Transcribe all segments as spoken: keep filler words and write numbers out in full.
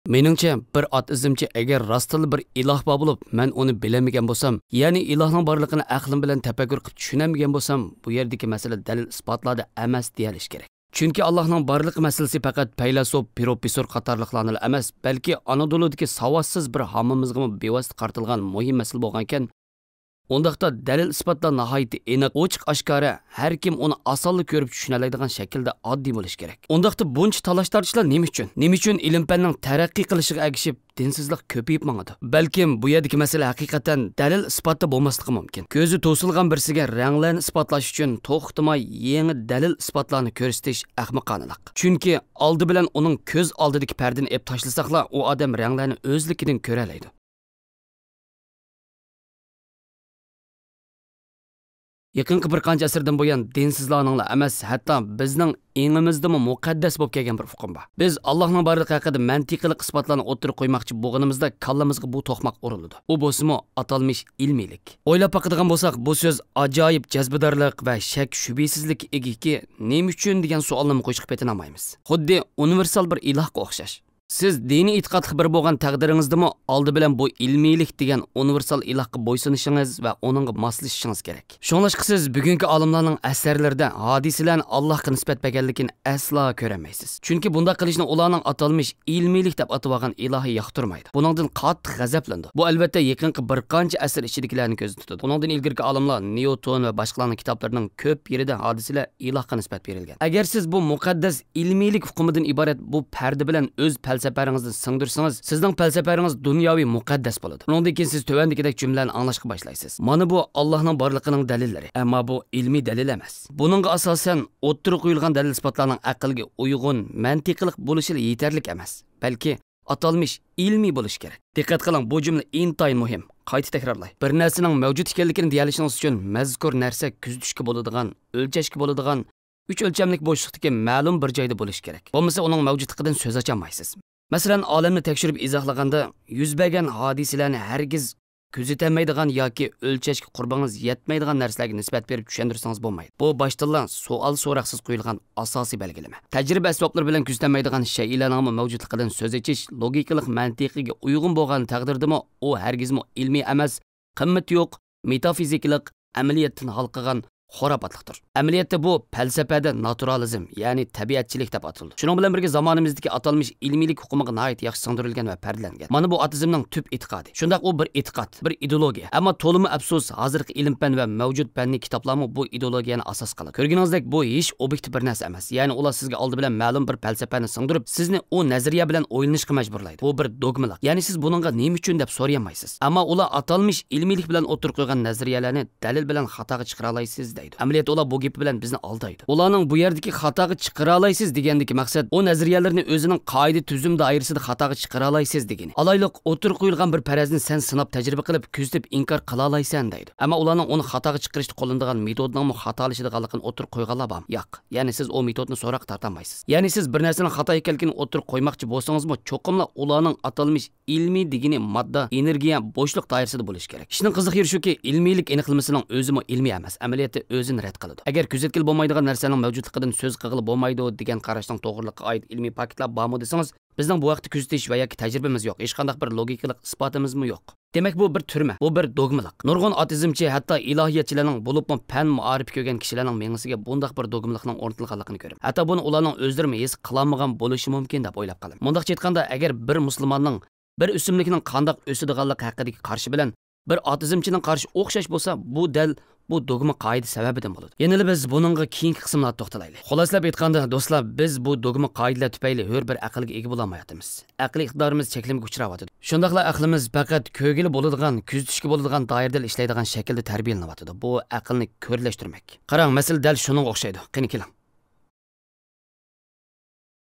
مېنىڭچە، بىر ئاتېئىزمچى ئەگەر راستتىنلا بىر ئىلاھ بار بولۇپ، مەن ئۇنى بىلەلمىگەن بولسام، يەنى ئىلاھنىڭ بارلىقىنى ئەقلىم بىلەن تەپەككۇر قىلىپ چۈشىنەلمىگەن بولسام، بۇ يەردىكى مەسىلە دەلىل-ئىسپاتلاردا ئەمەس دېيەلىشى كېرەك. چۈنكى ئاللاھنىڭ بارلىقى مەسىلىسى پەقەت پەيلاسوپ، پروفېسسور قاتارلىقلارنىلا ئەمەس، بەلكى ئانادولۇدىكى ساۋاتسىز بىر ھامىمىزغىمۇ بىۋاسىتە قارىتىلغان مۇھىم مەسىلە بولغانىكەن، ئۇنداقتا دەلىل-ئىسپاتلار ناھايىتى ئېنىق، ئوچۇق-ئاشكارا، ھەر كىم ئۇنى ئاسانلا كۆرۈپ چۈشىنەلەيدىغان شەكىلدە ئاددىي بولۇشى كېرەك. ئۇنداقتا بۇنچە تالاش-تارتىشلار نېمە ئۈچۈن؟ نېمە ئۈچۈن ئىلىم-پەننىڭ تەرەققىي قىلىشىغا ئەگىشىپ دىنسىزلىق كۆپىيىپ ماڭىدۇ؟ بەلكىم بۇ يەردىكى مەسىلە ھەقىقەتەن دەلىل-ئىسپاتتا بولماسلىقى مۇمكىن. كۆزى توسۇلغان بىرسىگە رەڭلەرنى ئىسپاتلاش ئۈچۈن توختىماي يېڭى دەلىل-ئىسپاتلارنى كۆرسىتىش ئەخمىقانىلىق. چۈنكى ئالدى بىلەن ئۇنىڭ كۆز ئالدىدىكى پەردىنى ئېلىپ تاشلىساقلا، ئۇ ئادەم رەڭلەرنى ئۆزلۈكىدىن كۆرەلەيدۇ. يېقىنقى بىر قانچە ئەسىردىن بۇيان دىنسىزلارنىڭلا ئەمەس، ھەتتا بىزنىڭ ئېڭىمىزدىمۇ مۇقەددەس بولۇپ كەلگەن بىر ئۇقۇم بار. بىز ئاللاھنىڭ بارلىقى ھەققىدە مەنتىقىلىق ئىسپاتلارنى ئوتتۇرىغا قويماقچى بولغىنىمىزدا كاللىمىزغا بۇ توقماق ئۇرۇلىدۇ. ئۇ بولسىمۇ ئاتالمىش ئىلمىيلىك. ئويلاپ باقىدىغان بولساق، بۇ سۆز ئاجايىپ جەزبىدارلىق ۋە شەك-شۈبھىسىزلىككە ئىگىكى، نېمە ئۈچۈن دېگەن سوئالنىمۇ قوشۇپ پېتىنالمايمىز. خۇددى ئۇنىۋېرسال بىر ئىلاھقا ئوخشاش. سىز دىنىي ئېتىقادلىق بىرى بولغان تەقدىرىڭىزدىمۇ ئالدى بىلەن بۇ ئىلمىيلىك دېگەن ئۇنىۋېرسال ئىلاھقا بويسۇنۇشىڭىز ۋە ئۇنىڭغا ماسلىشىشىڭىز كېرەك. شۇڭلاشقا سىز بۈگۈنكى ئالىملارنىڭ ئەسەرلىرىدە ھادىسىلەرنى ئاللاھقا نىسبەت بەرگەنلىكىنى ئەسلا كۆرەلمەيسىز. چۈنكى بۇنداق قىلىشنى ئۇلارنىڭ ئاتالمىش ئىلمىيلىك دەپ ئاتىۋالغان ئىلاھى ياقتۇرمايدۇ. بۇنىڭدىن قاتتىق غەزەپلىنىدۇ. بۇ، ئەلۋەتتە، يېقىنقى بىر قانچە ئەسىر ئىچىدىكىلەرنى كۆزدە تۇتىدۇ. ئۇنىڭدىن ئىلگىرىكى ئالىملار نيۇتون ۋە باشقىلارنىڭ كىتابلىرىنىڭ كۆپ يېرىدە ھادىسىلەر ئىلاھقا نىسبەت بېرىلگەن. ئەگەر سىز بۇ مۇقەددەس ئىلمىيلىك ئۇقۇمىدىن ئىبارەت بۇ پەردە بىلەن ئۆز پەلسەپەڭىزنى سىڭدۈرسىڭىز، سىزنىڭ پەلسەپەڭىز دۇنياۋى مۇقەددەس بولىدۇ. ئۇنىڭدىن كېيىن سىز تۆۋەندىكىدەك جۈملىلەرنى ئاڭلاشقا باشلايسىز. مانا بۇ ئاللاھنىڭ بارلىقىنىڭ دەلىللىرى. ئەمما بۇ ئىلمىي دەلىل ئەمەس. بۇنىڭغا ئاساسەن ئوتتۇرىغا قويۇلغان دەلىل-ئىسپاتلارنىڭ ئەقىلگە ئۇيغۇن، مەنتىقىلىق بولۇشىلا يېتەرلىك ئەمەس، بەلكى ئاتالمىش ئىلمىي بولۇشى كېرەك. دىققەت قىلىڭ، بۇ جۈملە ئىنتايىن مۇھىم. قايتا تەكرارلاي. بىر نەرسىنىڭ مەۋجۇت ئىكەنلىكىنى دېيەلىشىڭىز ئۈچۈن مەزكۇر نەرسە كۆزىتىشكە بولىدىغان، ئۆلچەشكە بولىدىغان، ئۈچ ئۆلچەملىك بوشلۇقتىكى مەلۇم بىر جايدا بولۇشى كېرەك. بولمىسا ئۇنىڭ مەۋجۇتلۇقىدىن سۆز ئاچالمايسىز. مەسىلەن، ئالەمنى تەكشۈرۈپ ئىزاھلىغاندا، يۈز بەرگەن ھادىسىلەرنى ھەرگىز كۆزىتەلمەيدىغان ياكى ئۆلچەشكە قۇربىڭىز يەتمەيدىغان نەرسىلەرگە نىسبەت بېرىپ چۈشەندۈرسىڭىز بولمايدۇ. بۇ باشتىنلا سوئال-سوراقسىز قويۇلغان ئاساسىي بەلگىلىمە. تەجرىبە ئەسۋابلىرى بىلەن كۆزىتەلمەيدىغان شەيئىلەرنىڭمۇ مەۋجۇتلۇقىدىن سۆز ئېچىش لوگىكىلىق مەنتىقىگە ئۇيغۇن بولغان تەقدىردىمۇ، ئۇ ھەرگىزمۇ ئىلمىي ئەمەس، قىممىتى يوق، مېتافىزىكىلىق، ئەمەلىيەتتىن ھالقىغان خۇراپاتلىقتۇر. ئەمەلىيەتتە بۇ پەلسەپەدە ناتۇرالىزم، يەنى تەبىئەتچىلىك دەپ ئاتىلىدۇ. شۇنىڭ بىلەن بىرگە زامانىمىزدىكى ئاتالمىش ئىلمىيلىك ئۇقۇمىغا ناھايىتى ياخشى سىڭدۈرۈلگەن ۋە پەردىلەنگەن. مانا بۇ ئاتېئىزمنىڭ تۈپ ئېتىقادى. شۇنداق، ئۇ بىر ئېتىقاد، بىر ئىدېئولوگىيە. ئەمما تولىمۇ ئەپسۇس، ھازىرقى ئىلىم-پەن ۋە مەۋجۇت پەننىي كىتابلارمۇ بۇ ئىدېئولوگىيەنى ئاساس قىلىدۇ. كۆرگىنىڭىزدەك، بۇ ھېچ ئوبيېكتىپ بىر نەرسە ئەمەس. يەنى ئۇلار سىزگە ئالدى بىلەن مەلۇم بىر پەلسەپەنى سىڭدۈرۈپ، سىزنى ئۇ نەزەرىيە بىلەن ئويلىنىشقا مەجبۇرلايدۇ. بۇ بىر دوگمىلىق. يەنى سىز بۇنىڭغا نېمە ئۈچۈن دەپ سورىيالمايسىز. ئەمما ئۇلار ئاتالمىش ئىلمىيلىك بىلەن ئوتتۇرىغا قويغان نەزەرىيەلەرنى دەلىل بىلەن خاتاغا چىقىرالايسىز دەيدۇ. ئەمەلىيەتتە ئۇلار بۇ گېپى بىلەن بىزنى ئالدايدۇ. ئۇلارنىڭ بۇ يەردىكى خاتاغا چىقىرالايسىز دېگەندىكى مەقسەت، ئۇ نەزەرىيەلەرنى ئۆزىنىڭ قائىدە تۈزۈم دائىرىسىدە خاتاغا چىقىرالايسىز دېگىنى. ئالايلۇق، ئوتتۇرىغا قويۇلغان بىر پەرەزنى سەن سىناپ تەجرىبە قىلىپ، كۆزىتىپ ئىنكار قىلالايسەن دەيدۇ. ئەمما ئۇلارنىڭ ئۇنى خاتاغا چىقىرىشتا قوللىنىدىغان مېتودنىڭمۇ خاتالىشىدىغانلىقىنى ئوتتۇرىغا قويغانلار بارمۇ؟ ياق. يەنى سىز ئۇ مېتودنى سوراققا تارتالمايسىز. يەنى سىز بىر نەرسىنىڭ خاتا ئىكەنلىكىنى ئوتتۇرىغا قويماقچى بولسىڭىزمۇ، چوقۇملا ئۇلارنىڭ ئاتالمىش ئىلمىي دېگىنى ماددا، ئېنېرگىيە، بوشلۇق دائىرىسىدە بولۇشى كېرەك. ئىشنىڭ قىزىق يېرى شۇكى، ئىلمىيلىك ئېنىقلىمىسىنىڭ ئۆزىمۇ ئىلمىي ئەمەس، ئەمەلىيەتتە ئۆزىنى رەت قىلىدۇ. ئەگەر كۆزەتكىلى بولمايدىغان نەرسىنىڭ مەۋجۇتلۇقىدىن سۆز قىلغىلى بولمايدۇ دېگەن قاراشنىڭ توغرىلىقىغا ئائىت ئىلمىي پاكىتلار بارمۇ دېسىڭىز، بىزنىڭ بۇ ھەقتە كۆزىتىش ۋە ياكى تەجرىبىمىز يوق، ھېچقانداق بىر لوگىكىلىق ئىسپاتىمىزمۇ يوق. دېمەك، بۇ بىر تۈرمە، بۇ بىر دوگمىلىق. نۇرغۇن ئاتېئىزمچى، ھەتتا ئىلاھىيەتچىلەرنىڭ، بولۇپمۇ پەن مائارىپى كۆرگەن كىشىلەرنىڭ مېڭىسىگە بۇنداق بىر دوگمىلىقنىڭ ئورنىتىلغانلىقىنى كۆرىمەن. ھەتتا بۇنى ئۇلارنىڭ ئۆزلىرىمۇ ھېس قىلالمىغان بولۇشى مۇمكىن دەپ ئويلاپ قالىمەن. مۇنداقچە ئېيتقاندا، ئەگەر بىر مۇسۇلماننىڭ بىر ئۆسۈملۈكنىڭ قانداق ئۆسىدىغانلىقى ھەققىدىكى قارىشى بىلەن بىر ئاتېئىزمچىنىڭ قارىشى ئوخشاش بولسا، بۇ دەل بۇ دوگما قائىدە سەۋەبىدىن بولىدۇ. يەنىلا بىز بۇنىڭغا كېيىنكى قىسىملاردا توختىلايلى. خۇلاسىلەپ ئېيتقاندا، دوستلار، بىز بۇ دوگما قائىدىلەر تۈپەيلى ھۆر بىر ئەقىلگە ئىگە بولالمايۋاتىمىز. ئەقلىي ئىقتىدارىمىز چەكلىمىگە ئۇچراۋاتىدۇ. شۇنداقلا ئەقلىمىز پەقەت كۆرگىلى بولىدىغان، كۆزىتىشكە بولىدىغان دائىرىدىلا ئىشلەيدىغان شەكىلدە تەربىيەلىنىۋاتىدۇ. بۇ ئەقىلنى كۆرلەشتۈرمەك. قاراڭ، مەسىلە دەل شۇنىڭغا ئوخشايدۇ. قېنى كېلىڭ.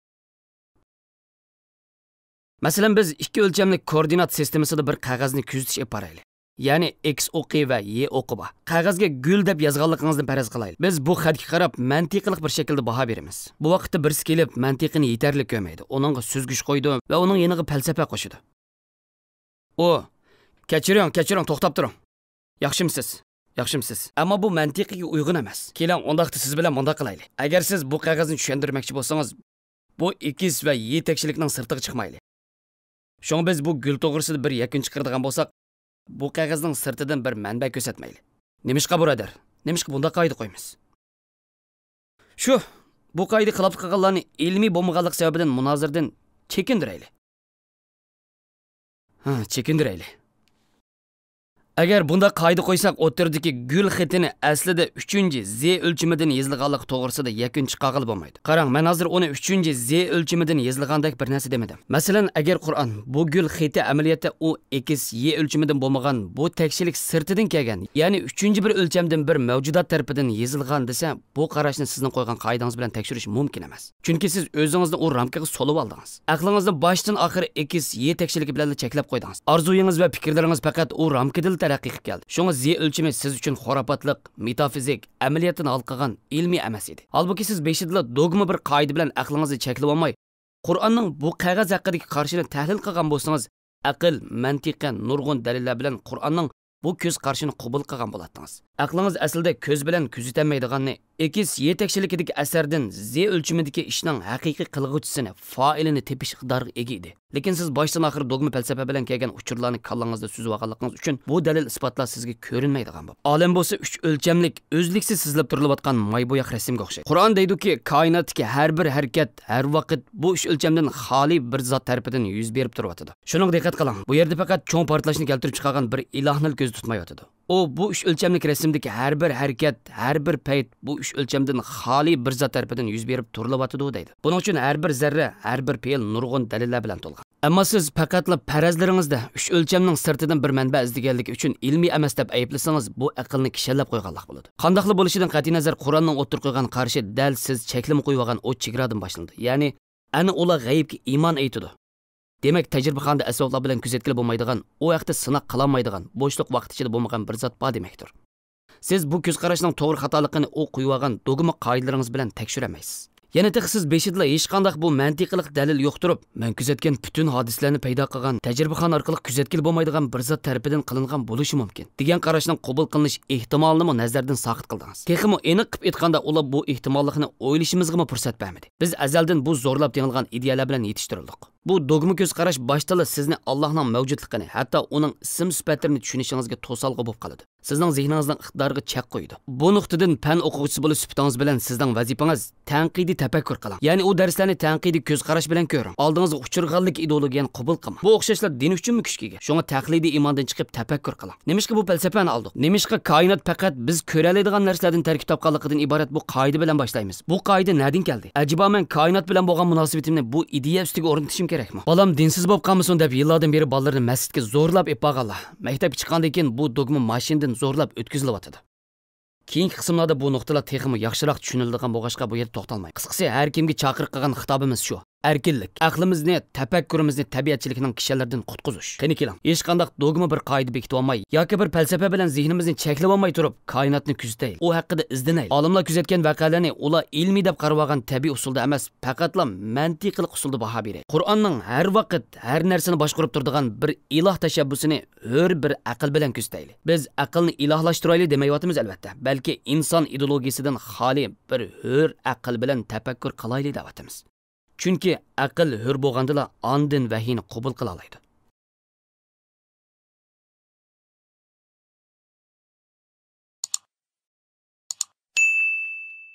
مەسىلەن، بىز ئىككى ئۆلچەملىك كوئوردىنات سىستېمىسىدا بىر قەغەزنى كۆزىتىش ئېلىپ بارايلى. يەنى ئېكس ئوقى ۋە يې ئوقى بار. قەغەزگە گۈل دەپ يازغانلىقىڭىزنى پەرەز قىلايلى. بىز بۇ خەتكە قاراپ مەنتىقىلىق بىر شەكىلدە باھا بېرىمىز. بۇ ۋاقىتتا بىرسى كېلىپ مەنتىقىنى يېتەرلىك كۆرمەيدۇ، ئۇنىڭغا سۈزگۈچ قويىدۇ ۋە ئۇنىڭ يېنىغا پەلسەپە قوشىدۇ. ئۇ، كەچۈرۈڭ، كەچۈرۈڭ، توختاپ تۇرۇڭ. ياخشىمسىز؟ ياخشىمسىز؟ ئەمما بۇ مەنتىقىگە ئۇيغۇن ئەمەس. كېلىڭ، ئۇنداقتا سىز بىلەن مۇنداق قىلايلى. ئەگەر سىز بۇ قەغەزنى چۈشەندۈرمەكچى بولسىڭىز، بۇ ئېكس ۋە يې تەكشىلىكنىڭ سىرتىغا چىقمايلى. شۇڭا بىز بۇ گۈل توغرىسىدا بىر يەكۈن چىقىرىدىغان بولساق، بۇ قەغەزنىڭ سىرتىدىن بىر مەنبە كۆرسەتمەيلى. نېمىشقا، بۇرادەر؟ نېمىشقا بۇنداق قائىدە قويىمىز؟ شۇ، بۇ قائىدە خىلاپلىق قىلغانلارنى ئىلمىي بولمىغانلىق سەۋەبىدىن مۇنازىرىدىن چېكىندۈرەيلى. ھە، چېكىندۈرەيلى. ئەگەر بۇنداق قائىدە قويساق، ئوتتۇرىدىكى گۈل خېتىنى ئەسلىدە ئۈچىنچى زې ئۆلچىمىدىن يېزىلغانلىقى توغرىسىدا يەكۈن چىقارغىلى بولمايدۇ. قاراڭ، مەن ھازىر ئۇنى ئۈچىنچى زې ئۆلچىمىدىن يېزىلغاندەك بىر نەرسە دېمىدىم. مەسىلەن، ئەگەر قۇرئان بۇ گۈل خېتى ئەمەلىيەتتە ئۇ ئېكس يې ئۆلچىمىدىن بولمىغان، بۇ تەكشىلىك سىرتىدىن كەلگەن، يەنى ئۈچىنچى بىر ئۆلچەمدىن بىر مەۋجۇدات تەرىپىدىن يېزىلغان دېسە، بۇ قاراشنى سىزنىڭ قويغان قائىدىڭىز بىلەن تەكشۈرۈش مۇمكىن ئەمەس. چۈنكى سىز ئۆزىڭىزنى ئۇ رامكىغا سولىۋالدىڭىز. ئەقلىڭىزنى باشتىن ئاخىر ئېكس يې تەكشىلىكى بىلەنلا چەكلەپ قويدىڭىز. ئارزۇيىڭىز ۋە پىكىرلىرىڭىز پەقەت ئۇ رامكىدىلا تەرەققىي قىلىپ كەلدى. شۇڭا زې ئۆلچىمى سىز ئۈچۈن خۇراپاتلىق، مېتافىزىك، ئەمەلىيەتتىن ھالقىغان، ئىلمىي ئەمەس ئىدى. ھالبۇكى، سىز بېشىدىلا دوگما بىر قائىدە بىلەن ئەقلىڭىزنى چەكلىۋالماي، قۇرئاننىڭ بۇ قەغەز ھەققىدىكى قارىشىنى تەھلىل قىلغان بولسىڭىز، ئەقىل، مەنتىقەن نۇرغۇن دەلىللەر بىلەن قۇرئاننىڭ بۇ كۆز قارىشىنى قوبۇل قىلغان بولاتتىڭىز. ئەقلىڭىز ئەسلىدە كۆز بىلەن كۆزىتەلمەيدىغاننى، ئېكس يې تەكشىلىكىدىكى ئەسەردىن زې ئۆلچىمىدىكى ئىشنىڭ ھەقىقىي قىلغۇچىسىنى، فائىلىنى تېپىش ئىقتىدارىغا ئىگە ئىدى. لېكىن سىز باشتىن ئاخىر دوگما پەلسەپە بىلەن كەلگەن ئۇچۇرلارنى كاللاڭىزدا سۈزۈۋالغانلىقىڭىز ئۈچۈن بۇ دەلىل ئىسپاتلار سىزگە كۆرۈنمەيدىغان بولدى. ئالەم بولسا ئۈچ ئۆلچەملىك، ئۈزلۈكسىز سىزىلىپ تۇرۇلۇۋاتقان ماي بوياق رەسىمگە ئوخشايدۇ. قۇرئان دەيدۇكى، كائىناتتىكى ھەر بىر ھەرىكەت، ھەر ۋاقىت بۇ ئۈچ ئۆلچەمدىن خالىي بىر زات تەرىپىدىن يۈز بېرىپ تۇرۇۋاتىدۇ. شۇنىڭغا دىققەت قىلىڭ، بۇ يەردە پەقەت چوڭ پارتلاشنى كەلتۈرۈپ چىقارغان بىر ئىلاھنىلا كۆزدە تۇتمايۋاتىدۇ. ئۇ بۇ ئۈچ ئۆلچەملىك رەسىمدىكى ھەر بىر ھەرىكەت، ھەر بىر پەيت بۇ ئۈچ ئۆلچەمدىن خالىي بىر زات تەرىپىدىن يۈز بېرىپ تۇرۇلۇۋاتىدۇ دەيدۇ. بۇنىڭ ئۈچۈن ھەر بىر زەررە، ھەر بىر پېئىل نۇرغۇن دەلىللەر بىلەن تولغان. ئەمما سىز پەقەتلا پەرەزلىرىڭىزدە ئۈچ ئۆلچەمنىڭ سىرتىدىن بىر مەنبە ئىزدىگەنلىكى ئۈچۈن ئىلمىي ئەمەس دەپ ئەيىبلىسىڭىز، بۇ ئەقىلنى كىشەنلەپ قويغانلىق بولىدۇ. قانداقلا بولۇشىدىن قەتئىينەزەر، قۇرئاننىڭ ئوتتۇرىغا قويغان قارىشى دەل سىز چەكلىمە قويۇۋالغان ئۇ چېگرادىن باشلىنىدۇ. يەنى، ئەنە ئۇلار غەيىبكە ئىمان ئېيتىدۇ. دېمەك، تەجرىبىخانىدا ئەسۋابلار بىلەن كۆزەتكىلى بولمايدىغان، ئۇ ھەقتە سىناق قىلالمايدىغان، بوشلۇق ۋاقىت ئىچىدە بولمىغان بىر زات بار دېمەكتۇر. سىز بۇ كۆز قاراشنىڭ توغرا خاتالىقىنى ئۇ قويۇۋالغان دوگما قائىدىلىرىڭىز بىلەن تەكشۈرەلمەيسىز. يەنە تېخى سىز بېشىدىلا ھېچقانداق بۇ مەنتىقىلىق دەلىل يوقتۇرۇپ، مەن كۆزەتكەن پۈتۈن ھادىسىلەرنى پەيدا قىلغان، تەجرىبىخانا ئارقىلىق كۆزەتكىلى بولمايدىغان بىر زات تەرىپىدىن قىلىنغان بولۇشى مۇمكىن، دېگەن قاراشنىڭ قوبۇل قىلىنىش ئېھتىمالىنىمۇ نەزەردىن ساقىت قىلدىڭىز. تېخىمۇ ئېنىق قىلىپ ئېيتقاندا، ئۇلار بۇ ئېھتىماللىقنى ئويلىشىمىزغىمۇ پۇرسەت بەرمىدى. بىز ئەزەلدىن بۇ زورلاپ دېڭىلغان ئىدىيەلەر بىلەن يېتىشتۈرۈلدۇق. بۇ دوگما كۆز قاراش باشتىلا سىزنى ئاللاھنىڭ مەۋجۇتلۇقىنى، ھەتتا ئۇنىڭ ئىسىم سۈپەتلىرىنى چۈشىنىشىڭىزگە توسالغۇ بولۇپ قالىدۇ. سىزنىڭ زېھنىڭىزنىڭ ئىقتىدارىغا چەك قويىدۇ. بۇ نۇقتىدىن پەن ئوقۇغۇچىسى بولۇش سۈپىتىڭىز بىلەن سىزنىڭ ۋەزىپىڭىز تەنقىدىي تەپەككۇر قىلىڭ. يەنى ئۇ دەرسلەرنى تەنقىدىي كۆز قاراش بىلەن كۆرۈڭ. ئالدىڭىزغا ئۇچرىغانلىكى ئىدېئولوگىيەنى قوبۇل قىلماڭ. بۇ ئوخشاشلا دىن ئۈچۈنمۇ كۈچكە ئىگە. شۇڭا تەقلىدىي ئىماندىن چىقىپ تەپەككۇر قىلىڭ. نېمىشقا بۇ پەلسەپىنى ئالدۇق؟ نېمىشقا كائىنات پەقەت بىز كۆرەلەيدىغان نەرسىلەردىن تەركىب تاپقانلىقىدىن ئىبارەت بۇ قائىدە بىلەن باشلايمىز؟ بۇ قائىدە نەدىن كەلدى؟ ئەجەبا مەن كائىنات بىلەن بولغان مۇناسىۋىتىمنى بۇ ئىدىيە ئۈستىگە ئورنىتىشىم كېرەكمۇ؟ بالام دىنسىز بولۇپ قالمىسۇن دەپ يىللاردىن بېرى بالىلىرىنى مەسچىتكە زورلاپ ئېلىپ بارغانلار، مەكتەپكە چىققاندىن كېيىن بۇ دوگما ماشىنىدىن زورلاپ ئۆتكۈزۈلۈۋاتىدۇ. كېيىنكى قىسىملاردا بۇ نۇقتىلار تېخىمۇ ياخشىراق چۈشىنىلىدىغان بولغاچقا، بۇ يەردە توختالماي. قىسقىسى، ھەر كىمگە چاقىرىق قىلغان خىتابىمىز شۇ. ئەركىنلىك، ئەقلىمىزنى، تەپەككۇرىمىزنى تەبىئەتچىلىكنىڭ كىشەنلىرىدىن قۇتقۇزۇش. قېنى كېلىڭ، ھېچقانداق دوگما بىر قائىدە بېكىتىۋالماي ياكى بىر پەلسەپە بىلەن زېھنىمىزنى چەكلىۋالماي تۇرۇپ، كائىناتنى كۆزىتەيلى، ئۇ ھەققىدە ئىزدىنەيلى. ئالىملار كۆزەتكەن ۋەقەلەرنى ئۇلار ئىلمىي دەپ قارىۋالغان تەبىئىي ئۇسۇلدا ئەمەس، پەقەتلا مەنتىقىلىق ئۇسۇلدا باھا بېرەيلى. قۇرئاننىڭ ھەر ۋاقىت، ھەر نەرسىنى باشقۇرۇپ تۇرىدىغان بىر ئىلاھ تەشەببۇسىنى ھۆر بىر ئەقىل بىلەن كۆزىتەيلى. بىز ئەقىلنى ئىلاھلاشتۇرايلى دېمەيۋاتىمىز، ئەلۋەتتە، بەلكى ئىنسان ئىدېئولوگىيىسىدىن خالىي بىر ھۆر ئەقىل بىلەن تەپەككۇر قىلايلى دەۋاتىمىز. چۈنكى ئەقىل ھۆر بولغاندىلا ئاندىن ۋەھىينى قوبۇل قىلالايدۇ.